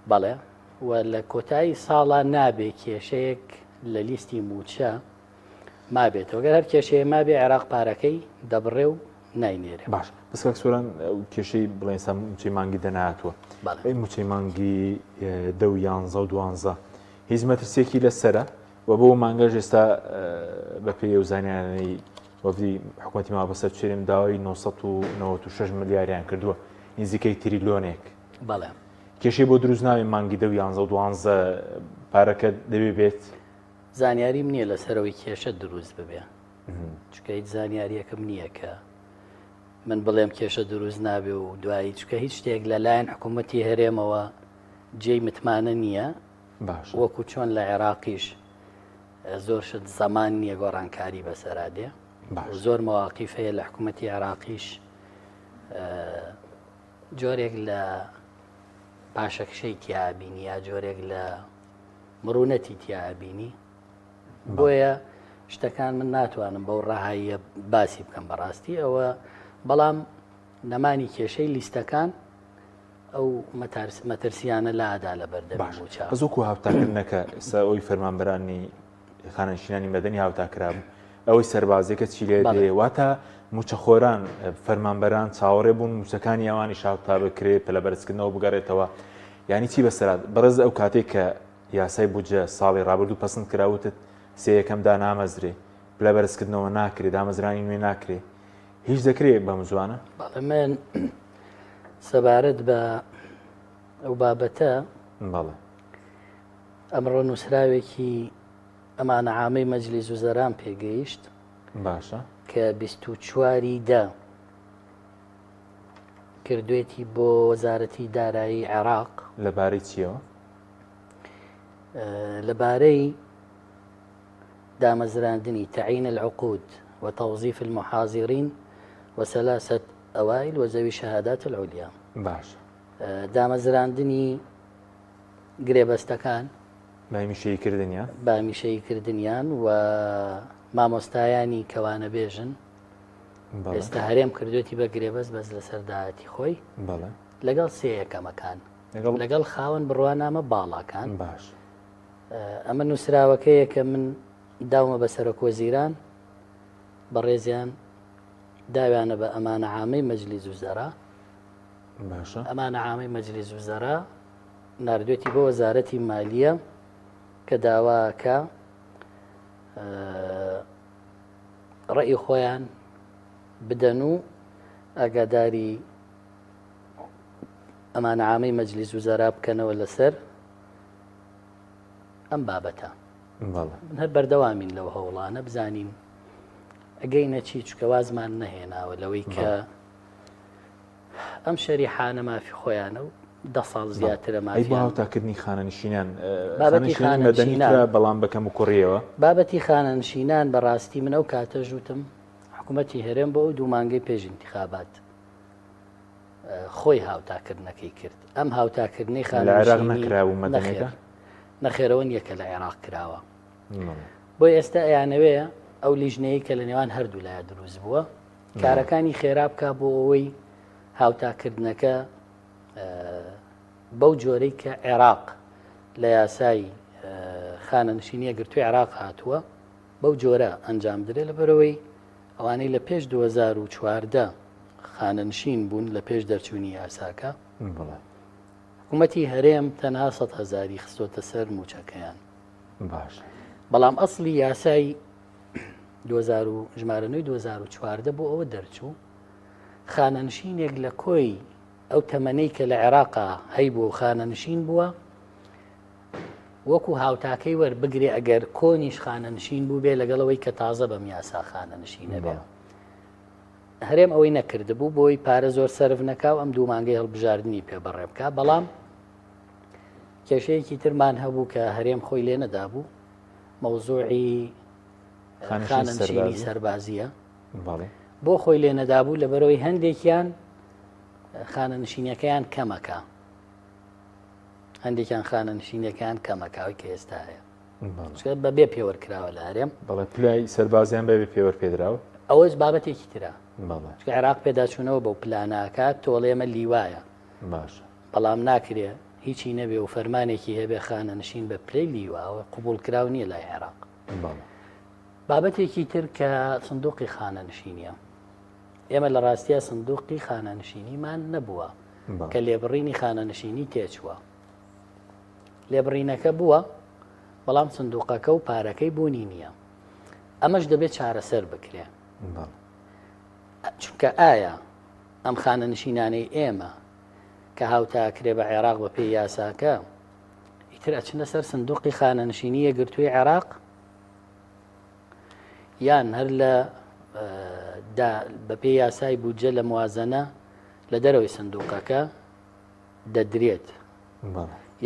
بەڵێ و لە کۆتایی ساڵا نابێ کێشەیەک لە لیستی موچە مابێتەوە گەر هەر کێشەیە مابێ عێراق پارەکەی دەبڕێ و ناینێرێ باش بەس کاک سۆران کێشەی بڵێن سا موچەی مانگی دەناتوە ئەی موچەی مانگی دە و یانزە و دوانزە هیچ مەترسیەکی لەسرە و بۆ مانگەش ئێستا بەپێی ئەو زانیانەی وەفدی حکوومەتی مابەسەر چێرم داوای 996 ملیاریان کردووە نزیکەی تریلۆنێک بەڵێ کێشەی بۆ دروست ناوێ مانگی دە و یانزە و دوانزە پارەکە دەبێ بێت زانیاریم نییە لەسەرەوەی کێشە دروست ببێ چونکە هیچ زانیاریەکەم نییە کە من بڵێم کێشە دروست نابێ و دوایی چکە هیچ شتێک لەلایەن حکوومەتی هەرێمەوە جێی متمانە نییە وەکو چۆن لە عێراقیش زۆر شت زەمان نییە گۆڕانکاری بەسەرا دێ زۆر مەواقیف هەیە لە حکوومەتی عێراقیش جۆرێک لە پاشەکشەی تیابینی یا جۆرێک لە مڕونەتی تیابینی بۆیە شتەکان من ناتوانم بەو ڕەهاییە باسی بکەم بەڕاستی ئەوە بەڵام نەمانی کێشەی لیستەکان ئەو مەترسیانە لادا لە بەردەمی مووچە. بەس وەکو هاوتاکردنەکە ئێستا ئەوی فەرمانبەرانی خانەنشینانی مەدەنی هاوتا کرابوو. ئەوەی سەربازیەکە چی لێ دێ واتە موچەخۆران فەرمانبەران چاوەڕێ بوون موچەکانی ئەوانی شاتا بکرێ پلە بەرزکردنەوە بگەڕێتەوە یعنی چی بەسەرات بەڕێز ئەو کاتێک کە یاسای بودجە ساڵی ڕابردوو پەسند کراوتت سێ یەکەم دانامەزرێ پلە بەرزکردنەوە ناکرێ دامەزرانی نوێ ناکرێ هیچ دەکرێ بەم زوانە؟ بەڵێ من سەبارەت بە ئەو بابەتە بەڵێ ئەمڕۆ نووسراوێکی ئەمانە عامەی مەجلیس وزەرام پێگەیشت باشە کە 24 دە کردوێتی بۆ وەزارەتی دارایی عێراق لەبارەی چیەوە؟ لەبارەی دامەزراندنی، تعیین العقود و توظیف المحاضرین و ثلاثە اوائل و ذوی شهادات العلیا. باشە. دامەزراندنی گرێبەستەکان. بە هەمیشەیی کردنیان. بە هەمیشەیی کردنیان و مامۆستایانی کەوانەبێژن. ئێستا هەرێم کردوێتی بە گرێبەست بەس لەسەر داهاتی خۆی. بەڵێ. لەگەڵ سێ یەکەمەکان. لەگەڵ خاوەن بڕوانامە باڵاکان. باش. ئەمە نووسراوەکەیە کە من داومە بە سەرۆک وەزیران بەڕێزیان داویانە بە ئەمانە عامەی مەجلیس وزەرا باشە ئەمانە عامەی مەجلیس وزەرا ناردوێتی بۆ وەزارەتی مالیە کە داواکە ڕێی خۆیان بدەن و ئاگاداری ئەمانە عامەی مەجلیس وزەرا بکەنەوە لەسەر ئەم بابەتە من هەر بەردەوامین لەو هەوڵانە بزانین ئەگەینە چی چکە وازمان نەهێناوە لەوەی کە ئەم شەریحانە مافی خۆیانە و دە ساڵ زیاترە مافی هاوتاکردنی خانەنشینان بابەتی خانەنشینان بەڵام بەکەم و کوڕیەوە بابەتی خانەنشینان بەڕاستی من ئەو کاتە ژوتم حکوومەتی هەرێم بۆ ئەو دوو مانگەی پێش انتخابات خۆی هاوتاکردنەکەی کرد ئەم هاوتاکردنەی خانە لە عێراق نەکرابوو مەدەنیەکە؟ نەخێرەوە نییە کە لە عێراق کراوە بۆ ئێستا ئەیانەوێ ئەو لیژنەیە کە لە نێوان هەردوو لایە دروست بووە کارەکانی خێرا بکە بۆ ئەوەی هاوتاکردنەکە بەو جۆرەی کە عێراق لە یاسای خانەنشینیە گرتووی عێراق هاتووە بەو جۆرە ئەنجام درێ لەبەرەوەی ئەوانەی لە پێش 2014 خانەنشین بوون لە پێش دەرچوونی یاساکە حکوومەتی هەرێم تەنها 100 هزاری خستۆتە سەر موچەکەیان باش بەڵام ئەسلی یاسای 2000 ژمارەنەوەی 2014 بۆ ئەوە دەرچوو خانەنشینێک لە کۆی ئەو تەمەنەی کە لە عێراقا هەیبوو و خانەنشین بووە وەکو هاوتاکەی وەربگرێ ئەگەر کۆنیش خانەنشین بوو بێ لەگەڵەوەی کە تازە بەم یاسا خانەنشینە بێ. هەرێم ئەوەی نەکردبوو بۆی پارە زۆر سەرف نەکا و ئەم دوو مانگەی هەڵبژاردنی پێ بەڕێ بکا بەڵام کێشەیەکی ترمان هەبوو کە هەرێم خۆی لێ نەدابوو مەوزوعی خانەنشینی سەربازیە بۆ خۆی لێ نەدابوو لەبەرەوەی هەندێکیان خانەنشینەکەیان کەمەکە هەندێکیان خانەنشینەکان کەمەکەوەی کە ئێستا هەیە بە بێ پێوەر کراوە لە هەرێم بەڵێ پلای سەربازیان بەبێ پێوەر پێدراوە ئەوەش بابەتێکی ترە چونکە عێراق پێداچوونەوە بەو پلاناکە تۆڵێمە لیوایە باش بەڵام ناکرێ هیچی نەبێ و فەرمانێکی هەبێ خانەنشین بە پلەی لیواوە قوبول کراو نییە لای عێراق بابەتێکی تر کە سندوقی خانەنشینیە ئێمە لە ڕاستیا سندوقی خانەنشینیمان نەبووە کە لێبڕینی خانەنشینی تێچووە لێبڕینەکە بووە بەڵام سندوقەکە و پارەکەی بوونی نییە ئەمەش دەبێت چارەسەر بکرێ چونکە ئایا ئەم خانەنشینانەی ئێمە کە هاوتاکرێ بە عێراق بە پێی یاساکە ئیتر ئەچنە سەر سندوقی خانەنشینی یەکگرتووی عێراق یان هەر لە بەپێی یاسای بودجە لە موازنە لە دەرەوەی سندوقەکە دەدرێت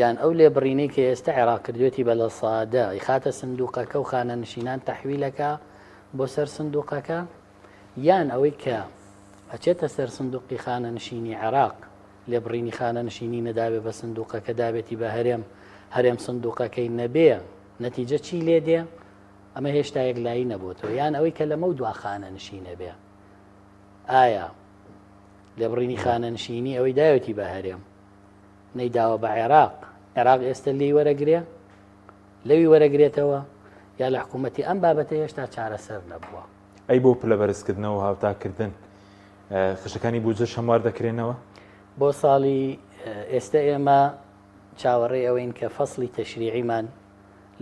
یان ئەو لێبڕینەی کە ئێستا عێراق کردوێتی بە لە سادە ئیخاتە سندوقەکە و خانەنشینان تەحویلەکە بۆ سەر سندوقەکە یان ئەوەی کە ئەچێتە سەر سندوقی خانەنشینی عێراق لێبڕینی خانەنشینی نەدابێ بە سندوقەکە دابێتی بە هەرێم هەرێم سندوقەکەی نەبێ نەتیجە چی لێ دێ ئەمە هێشتا یەکلایی نەبووتەوە یان ئەوەی کە لەمە دوا خانەنشینە بێ ئایا لێبڕینی خانەنشینی ئەوەی داوێتی بە هەرێم نەیداوە بە عێراق عێراق ئێستا لێی وەرەگرێ لەوی وەرەگرێتەوە یا لە حکوومەتی ئەم بابەتە هێشتا چارەسەر نەبووە. ئەی بۆ پلە بەرزکردنەوە و هاوتاکردن خشتەکانی بودجەش هەموار دەکرێنەوە؟ بۆ ساڵی ئێستە ئێمە چاوەڕێی ئەوەین کە فەسڵی تەشریعیمان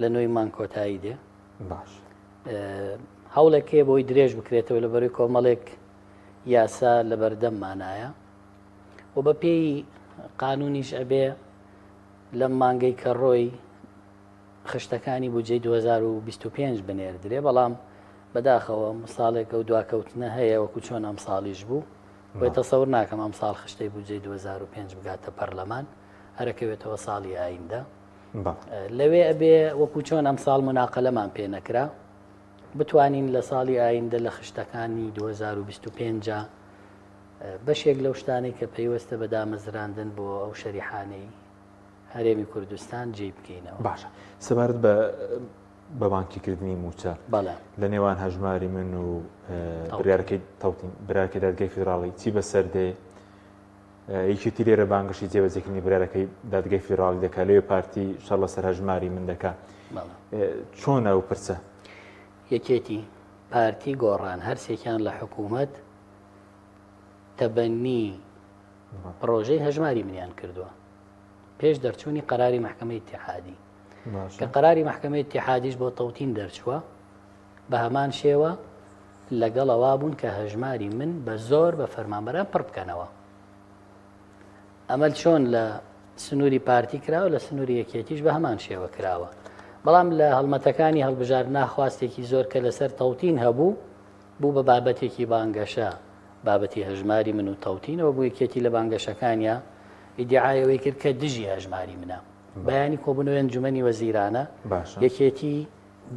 لە نۆی مانگ کۆتایی دێ. باش. هەوڵێک هەیە بۆی درێژ بکرێتەوە لە بەروی کۆمەڵێک یاسا لە بەردەممانایە و بە پێی قانونیش ئەبێ لەم مانگەی کە ڕۆی خشتەکانی بودجەی 2025 بنێردرێ، بەڵام بەداخەوە ساڵێک ئەو دواکەوتنە هەیە وەکو چۆن ئەم ساڵیش بوو، بۆیە تەسەور ناکەم ئەم ساڵ خشتەی بودجەی 2005 بگاتە پەرلەمان، هەرەکەوێتەوە ساڵی ئایندە. لەوێ ئەبێ وەکو چۆن ئەم ساڵ مناقەلەمان پێ نەکرا بتوانین لە ساڵی ئایندە لە خشتەکانی 2025 بەشێک لەو شتانەی کە پەیوەستە بە دامەزراندن بۆ ئەو شەریحانەی هەرێمی کوردستان جێی بکەینەوە. باشە سەبارەت بە بە بانکیکردنی مووچە بەڵێ لە نێوان هەژماری من و بریارەکەی تەوتین بریارەکەی دادگای فیدراڵی چی بەسەر دێ یەکێتی لێرە بانگەشەی جێبەجێکردنی بریارەکەی دادگای فیدراڵی دەکا لەوێ پارتی شەڕ لەسەر هەژماری من دەکا چۆنە ئەو پرسە؟ یەکێتی پارتی گۆڕان هەرسێکیان لە حکوومەت تەبەنی پڕۆژەی هەژماری منیان کردووە پێش دەرچوونی قەراری مەحکەمەی ئیتیحادی کە قەراری مەحکەمەی ئیتیحادیش بۆ تەوتین دەرچووە بە هەمان شێوە لەگەڵ ئەوە بوون کە هەژماری من بە زۆر بە فەرمانبەران پڕ بکەنەوە ئەمە چۆن لە سنووری پارتی کراوە لە سنووری یەکێتیش بە هەمان شێوە کراوە بەڵام لە هەڵمەتەکانی هەڵبژار ناخواستێکی زۆر کە لەسەر تەوتین هەبوو بوو بە بابەتێکی بانگەشە، بابەتی هەژماری من و تەوتینەوە بوو، یەکێتی لە بانگەشەکانیا ئیدیعای ئەوەی کرد کە دژی هەژماری منە. بەیانی کۆبوونەوەی ئەنجومەنی وەزیرانە، یەکێتی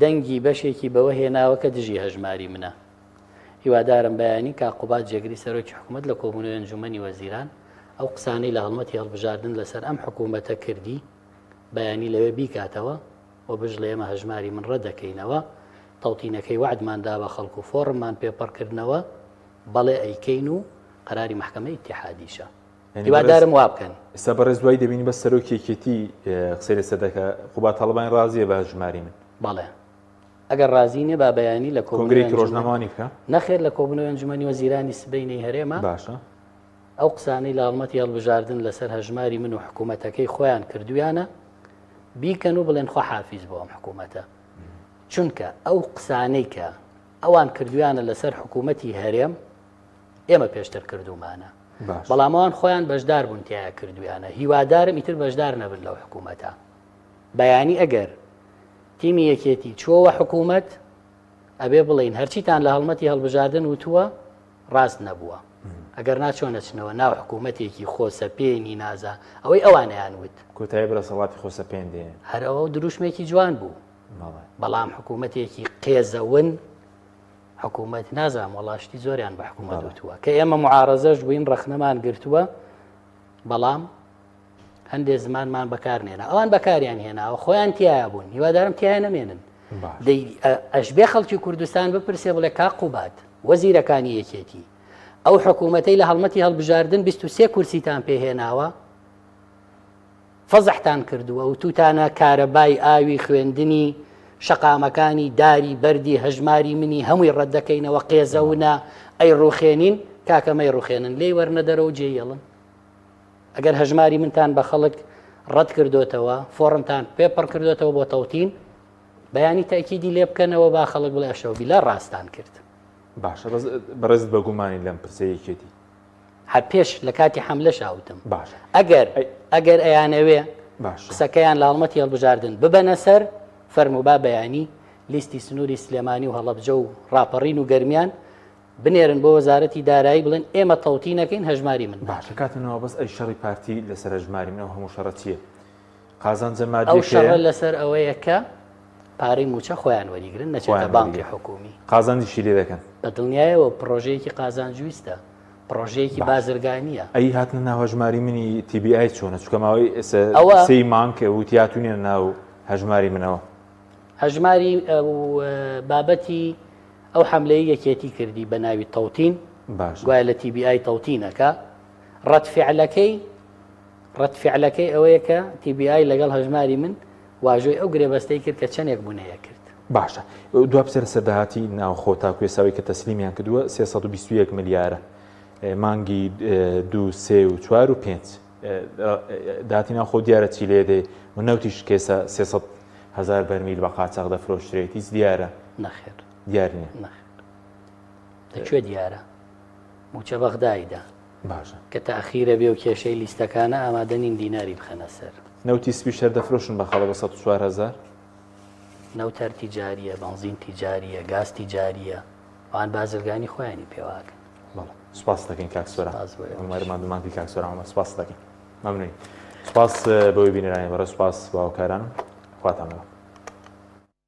دەنگی بەشێکی بەوە هێناوە کە دژی هەژماری منە. هیوادارم بەیانی کاک قوباد جێگری سەرۆکی حکوومەت لە کۆبوونەوەی ئەنجومەنی وەزیران ئەو قسانەی لە هەڵمەتی هەڵبژاردن لەسەر ئەم حکوومەتە کردی بەیانی لەوێ بیکاتەوە. و بژڵێ ئێمە هەژماری من ڕەت دەکەینەوە، تەوتینەکەی وەعدمان دا بە خەڵک و فۆڕممان پێ پڕ کردنەوە، بەڵێ ئەیکەین و قەراری مەحکەمەی ئیتیحادیشە. هیوادارم وا بکەن. ئێستا بەڕێز دوای دەبینی بەس سەرۆکی یەکێتی قسەی لەسەر دەکا، قوباد تاڵەبانی ڕازیە بە هەژماری من؟ بەڵێ. ئەگەر ڕازی نیە با بەیانی لە کۆبوونەوەی کۆنگرەیەکی ڕۆژنامەوانی بکا؟ نەخێر لە کۆبوونەوەی ئەنجومەنی وەزیرانی سبەینێی هەرێمە. باشە. ئەو قسانەی لە هەڵمەتی هەڵبژاردن لەسەر هەژماری من و حکوومەتەکەی خۆیان کردوویانە، بیکەن و بڵێن خواحافیز بۆ ئەم حکوومەتە چونکە ئەو قسانەی کە ئەوان کردویانە لەسەر حکوومەتی هەرێم ئێمە پێشتر کردومانە بەڵام ئەوان خۆیان بەشدار بوون تایە کردویانە هیوادارم ئیتر بەشدار نەبن لەو حکوومەتە بەیانی ئەگەر تیمی یەکێتی چۆوە حکوومەت ئەبێ بڵین هەرچیتان لە هەڵمەتی هەڵبژاردن وتووە ڕاست نەبووە ئەگەر نا چۆن ئەچنەوە ناو حکوومەتێکی خۆسەپێنی نازا ئەوەی ئەوانیان وت کۆتایی بە دەسەڵاتی خۆسەپێن دێ هەر ئەوە دروشمێکی جوان بوو بەڵام حکوومەتێکی قێزەون حکوومەت نازانم وەڵا شتی زۆریان بە حکوومەت وتووە کە ئێمە معارەزەش بووین ڕەخنەمان گرتووە بەڵام هەندێ زمانمان بەکار نێنا ئەوان بەکاریان هێناوە خۆیان تایە بوون هیوادارم تایە نەمێنن دەی ئەشبێ خەڵکی کوردستان بپرسێ بڵێ کا قوباد وەزیرەکانی یەکێتی ئەو حکوومەتەی لە هەڵمەتی هەڵبژاردن 23 کورسیتان پێهێناوە فەزحتان کردووە و توتانە کارەبای ئاوی خوێندنی شەقامەکانی داری بەردی هەژماری منی هەمووی ڕەت دەکەینەوە قێزەونە ئەی ڕوخێنین کاکەمەی ڕوخێنن لێی وەرنە دەرەوە جێیەڵن ئەگەر هەژماری منتان بە خەڵک ڕەت کردۆتەوە، فۆڕمتان پێ پڕ کردۆتەوە بۆ تەوتین، بەیانی تەئکیدی لێ بکەنەوە با خەڵک بڵێ ئەشەو بیلا ڕاستان کرد. باشە بەس بەڕێزت بە گومانی لەم پرسەی یەکێتی؟ هەر پێش لە کاتی حەملەشا وتم. باشە. ئەگەر ئەگەر ئەیانەوێ باشە. قسەکەیان لە هەڵمەتی هەڵبژاردن ببەنە سەر، فەرموو با بەیانی لیستی سنووری سلێمانی و هەڵەبجە و ڕاپەڕین و گەرمیان بنێرن بۆ وەزارەتی دارایی بڵێن ئێمە تەوتین ئەکەین هەژماری من ناکەین. باشە کاتنەوە بەس ئەی شەڕی پارتی لەسەر هەژماری من ئەو هەموو شەڕە چییە؟ قازانجە ئەو مادیەکەیە؟ شەڕە لەسەر ئەوەیە کە پارەی مووچە خۆیان وەریگرن نەچێتە خۆیان بانقی وەریگرن. حکوومی. قازانجیشی لێ دەکەن. بە دڵنیایەوە پڕۆژەیەکی قازانجویستە، پڕۆژەیەکی باشە بازرگانییە. ئەی هاتنە ناو هەژماری منی TBI چۆنە؟ چونکە ماوەی ئێستا ئەوە سێی مانگ وتی هاتوونیە ناو هەژماری منەوە. هەژماری ئەو بابەتی ئەو حەملەی یەکێتی کردی بە ناوی تەوتین باشە. گوایە لە TBI تەوتینەکە ڕەت فعلەکەی ڕەت فعلەکەی ئەوەیە کە TBI لەگەڵ هەژماری من واژۆی ئەو گرێبەستەی کرد کە چەندێک بوو نەیەکرد. باشە دوا پرسیار لەسەر داهاتی ناوخۆ تاکو ئێستا کە تەسلیمیان کردووە 321 ملیارە مانگی دوو سێ و چوار و پێنج داهاتی ناوخۆ دیارە چی لێ دێ و نەوتیش کێسە 300 هزار بەرمیل بە قاچاق دەفرۆشرێت هیچ دیارە؟ نەخێر دیار نییە. نەخێر لە کوێ دیارە؟ مووچە بەغدایدا باشە کە تاخیرە بێ و کێشەی لیستەکانە ئامادە نین دیناری بخەنە سەر. نەوتی سپیش هەر دەفرۆشن بە خەڵک بە 104 هزار؟ نەوت هەر تیجاریە، بەنزین تیجاریە، گاز تیجاریە، ئەوان بازرگانی خۆیانی پێوە ئەکەن. بەڵێ سوپاست دەکەین کاک سۆران. سوپاس بۆ ئێوەش. عومەر ماندوومان کرد کاک سۆران عومەر سوپاست دەکەین. مەمنونین. سوپاس بەوەی بینەرانی بەڕێز سوپاس بۆ هاوکارانم. خواتان لەگەڵ.